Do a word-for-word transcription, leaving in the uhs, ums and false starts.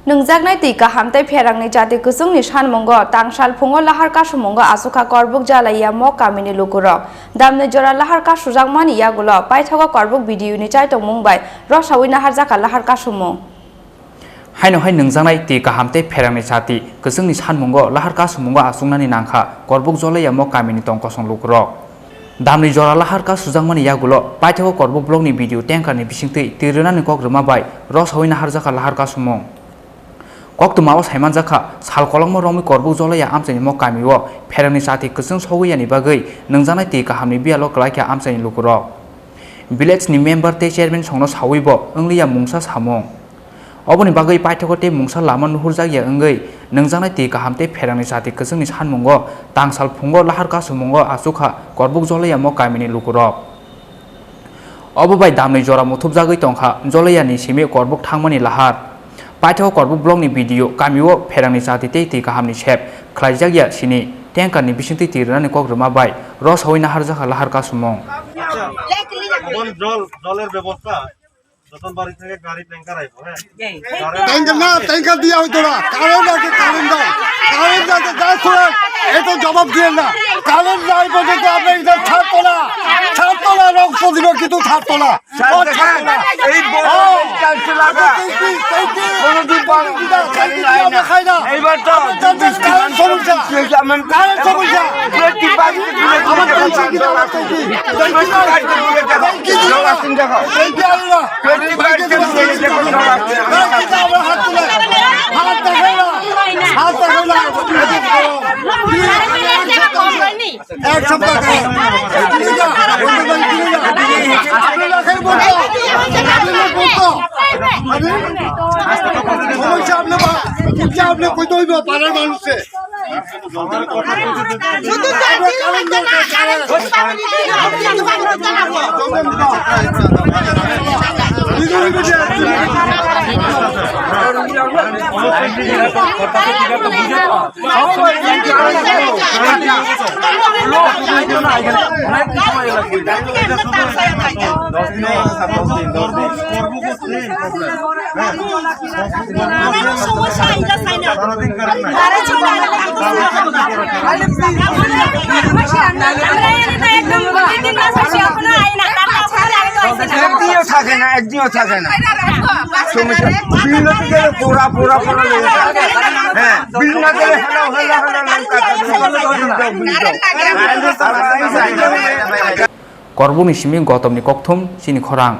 Nungjaknai twi kaham tei pherangni chati kwchwngni sanmungo tangsal phungo lahar kasumungo achukha Korbuk Jolaiya Mok kamini lukurok. Damni jora lahar kasujakmani yagulo paithago Korbuk B D O ni chaitongmung bai rosaui naharjakha lahar kasumung. Haino hai nungjaknai twi kaham tei pherangni chati kwchwngni sanmungo lahar kasumungo achuknani nangkha Korbuk Jolaiya Mok kamini tong kosong lukurok. Damni jora lahar kasujakmani yagulo paithago Korbuk blockni B D O tankerni bisingtwi twi rwnani kok rwma bai rosaui naharjakha lahar kasumung. Koktwmao saimanjakha, sal kolokma romwi Korbuk Jolaiya amchaini Mok kamio pherangni chati kwchwng sogwi yani bagwi nungjaknai twi kahamni biyalo kwlaikha amchaini lukurok. Village ni member tei chairman songno sawibo wngliya mungsa samung. Oboni bagwi paithago tei mungsa lama nuhurjakya wngwi nungjaknai twi kaham tei pherangni chati kwchwngni sanmungo tangsal phungo lahar kasumungo achukha Korbuk Jolaiya Mok kamini lukurok. Obo bai damni jora muthubjagwi tongkha Jolaiyani simi Korbuk thangmani lahar. Paithago Korbuk blockni B D O kamio pherangni chati tei twi kahamni sep khlaijakya sini tankerni bisingtwi twi rwnani kok rwma bai rosaui naharjakha lahar kasumung. এখন জল, জলের ব্যবস্থা, যতন বাড়ি থেকে গাড়ি ট্যাঙ্কার আইবো, হ্যাঁ। ট্যাঙ্কার না, ট্যাঙ্কার দিয়া হইতো না। কারেন্ট আছে, কারেন্ট দাও। কারেন্ট আছে, যা করে, এত জবাব দিয়ে না। কারেন্ট নাই পর্যন্ত আমরা এটা ছাড়তো না। ছাড়তো না, রক্ত দিব, কিন্তু ছাড়তো না। ও, ছাড়তো না। এই বড় ও, এই চালছে লাগা। এই কি, এই কি? কোনোদিন বন্ধ এই কি, এই কি, আমরা খাই না। এইবার তো আমার চালছে কারেন্ট সমস্যা। কারেন্ট সমস্যা। আমার চালছে কি, আমার চালছে কি? এক সপ্তাহ। আপনি রাখাই বলতো। আপনি বলতো। আরে, সমস্যা আপনি বা-, কিচ্ছা আপনি কইতে হইব পাড়ার মানুষে। একদিনও থাকে না, একদিনও থাকে না। সমস্যা, বিভিন্ন দিকে পোড়া, পোড়া, পোড়া লেগে থাকে। হ্যাঁ, বিভিন্ন দিকে হেলো, হেলো, হেলো, লঙ্কা থাকে। Korbukni simi Gotomni kokthum chini khorang.